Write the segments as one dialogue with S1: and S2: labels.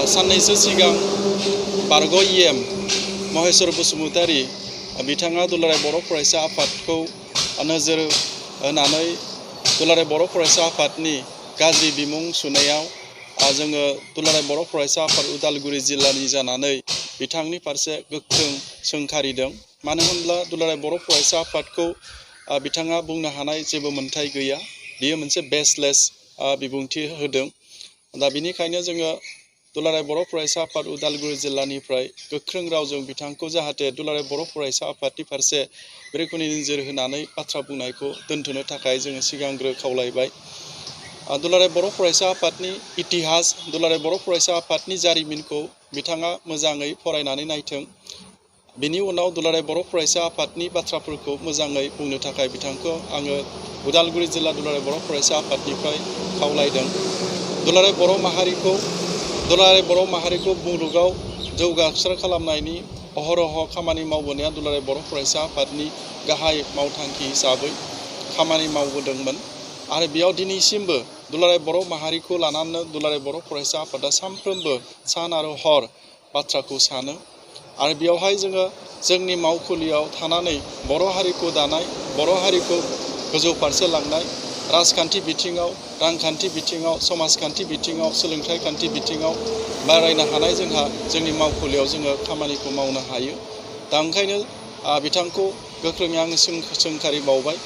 S1: साननैसो सिगां बारग' EM महेश्वर बसुमतारी बिथाङा दुलाराय बर' फरायसा आफादखौ नोजोर होनानै दुलाराय बर' फरायसा आफादनि गाज्रि बिमुं सुनायाव जोङो दुलाराय बर' फरायसा आफाद उदालगुरि जिल्लानि जानानै बिथांनि फारसे गोख्रों सोंखारिदों। मानो होनब्ला दुलाराय बर' फरायसा आफादखौ बिथाङा बुंनो हानाय जेबो मोन्थाय गैया। बियो मोनसे बेसलेस बिबुंथि होदों। दा बिनिखायनो जोङो दुलाराय बर' फरायसा आफाद उदालगुरि जिल्लानिफ्राय गोख्रों रावजों बिथांखौ जाहाथे दुलाराय बर' फरायसा आफादनि फारसे बे रोखोमनि नोजोर होनानै बाथ्रा बुंनायखौ दोनथ'नो थाखाय जोङो सिगांग्रो खावलायबाय। दुलाराय बर' फरायसा आफादनि इतिहास, दुलाराय बर' फरायसा आफादनि जारिमिनखौ बिथाङा मोजाङै फरायनानै नायथों। बिनि उनाव दुलाराय बर' फरायसा आफादनि बाथ्राफोरखौ मोजाङै बुंनो थाखाय बिथांखौ आङो उदालगुरि जिल्ला दुलाराय बर' फरायसा आफादनिफ्राय खावलायदों। दुलाराय बर' माहारिखौ मुलुगाव जौगासार खालामनायनि अहरह खामानि मावबोनाया दुलाराय बर' फरायसा आफादनि गाहाय मावथांखि हिसाबै खामानि मावबोदोंमोन। आरो बेयाव दिनैसिमबो दुलाराय बर' माहारिखौ लानानै दुलाराय बर' फरायसा आफादा सानफ्रोमबो सान आरो हर बाथ्राखौ सानो। आरो बेयावहाय जोङो जोंनि मावखुलियाव थानानै बर' हारिखौ दानाय, बर' हारिखौ गोजौ फारसे लांनाय, राजखान्थि बिथिङाव, रांखान्थि बिथिङाव, समाजखान्थि बिथिङाव, सोलोंथाइ खान्थि बिथिङाव बारायनो हानाय जोंनि मावखुलियाव जोङो खामानिखौ मावनो हायो। दा ओंखायनो बिथांखौ गोख्रोङै आङो सोंखारि बावबाय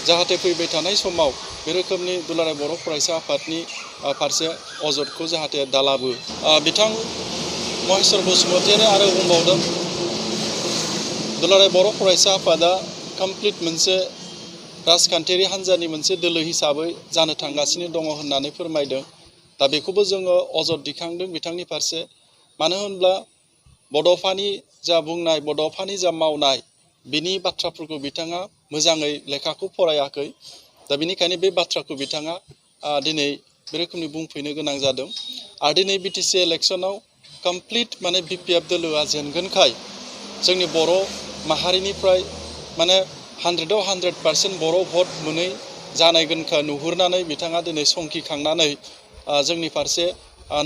S1: जाहाथे फैबाय थानाय समाव बे रोखोमनि दुलाराय बर' फरायसा आफादनि फारसे अजदखौ जाहाथे दालाबो। बिथां महेश्वर बसुमतारी आरो बुंबावदों दुलाराय बर' फरायसा आफादा कमप्लिट मोनसे राजखान्थियारि हान्जानि मोनसे दोलो हिसाबै जानो थांगासिनो दङ होननानै फोरमायदों। दा बेखौबो जोङो अजद दिखांदों बिथांनि फारसे। मानो होनब्ला बड'फानि जा बुंनाय, बड'फानि जा मावनाय, बिनि बाथ्राफोरखौ बिथाङा मोजाङै लेखाखौ फरायाखै। दा बेनिखायनो बे बाथ्राखौ बिथाङा दिनै बे रोखोमनि बुंफैनो गोनां जादों। आरो दिनै BTC इलेक्सनाव कमप्लिट BPF दोलोआ जेनगोनखाय जोंनि बर' माहारिनिफ्राय 100आव 100% बर' भट मोनै जानायगोनखौ नुहुरनानै बिथाङा दिनै संखिखांनानै जोंनि फारसे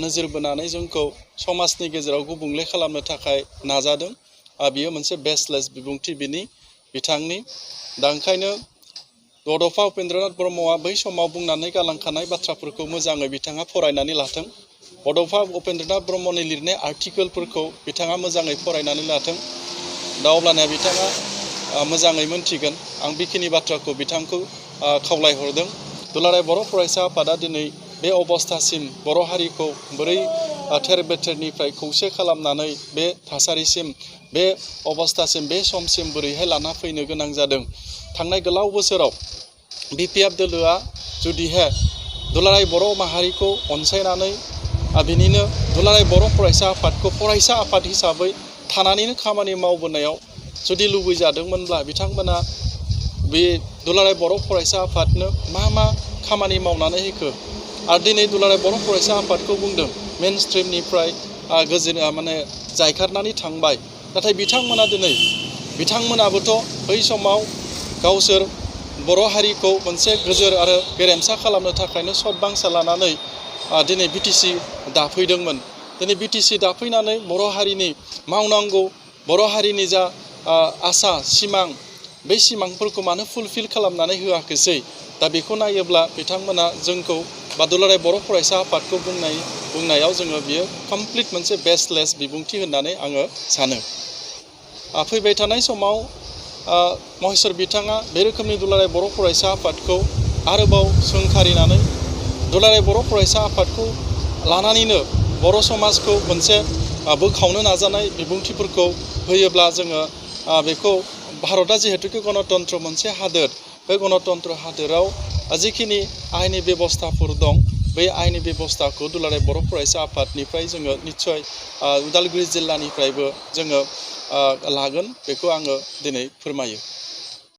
S1: नोजोर बोनानै जोंखौ समाजनि गेजेराव गुबुंले खालामनो थाखाय नाजादों। बियो मोनसे बेसलेस बिबुंथि बिथांनि। दा ओंखायनो बड'फा उपेन्द्रनाथ ब्रह्मआ बै समाव बुंनानै गालांखानाय बाथ्राफोरखौ मोजाङै बिथाङा फरायनानै लाथों। बड'फा उपेन्द्रनाथ ब्रह्मनि लिरनाय आर्टिकेलफोरखौ बिथाङा मोजाङै फरायनानै लाथों। दा अब्लाना बिथाङा मोजाङै मोनथिगोन। आं बेखिनि बाथ्राखौ बिथांखौ खावलायहरदों। दुलाराय बर' फरायसा आफादा दिनै बे अबस्थासिम बर' हारिखौ बोरै थेर बेथेरनिफ्राय खौसे खालामनानै बे थासारिसिम, बे अबस्थासिम, बे समसिम बोरैहाय लाना फैनो गोनां जादों। थांनाय गोलाव बोसोराव BPF दोलोआ जुदिहाय दुलाराय बर' माहारिखौ अनसायनानै बिनिनो दुलाराय बर' फरायसा आफादखौ फरायसा आफाद हिसाबै थानानैनो खामानि मावबोनायाव जुदि लुबैजादोंमोनब्ला बिथांमोना बे दुलाराय बर' फरायसा आफादनो मा खामानि मावनानै होखो। आरो दिनै दुलाराय बर' फरायसा आफादखौ बुंदों मेन स्ट्रिमनिफ्राय जायखारनानै थांबाय। नाथाय बिथांमोनाबोथ' बै समाव गावसोर बर' हारिखौ मोनसे गोजोर आरो गेरेमसा खालामनो थाखायनो सत बांसा लानानै दिनै BTC दाफैदोंमोन। दिनै BTC दाफैनानै बर' हारिनि मावनांगौ, बर' हारिनि जा आसा सिमां, बै सिमांफोरखौ मानो फुलफिल खालामनानै होआखैसै। दा बेखौ नायोब्ला बिथांमोना जोंखौ दुलाराय बर' फरायसा आफादखौ बुंनायाव जोङो बियो कमप्लिट मोनसे बेसलेस बिबुंथि होननानै आङो सानो। फैबाय थानाय समाव महेश्वर बिथाङा बे रोखोमनि दुलाराय बर' फरायसा आफादखौ आरोबाव सोंखारिनानै दुलाराय बर' फरायसा आफादखौ लानानैनो बर' समाजखौ मोनसे बोखावनो नाजानाय बिबुंथिफोरखौ होयोब्ला जोङो बेखौ भारतआ जिहेतुके गणतन्त्र मोनसे हादोर, बे गणतन्त्र हादोराव जिखिनि आयेननि बेबस्थाफोर दं, बै आयेननि बेबस्थाखौ दुलाराय बर' फरायसा आफादनिफ्राय जोङो निस्सय उदालगुरि जिल्लानिफ्रायबो जोङो लागोन। बेखौ आङो दिनै फोरमायो।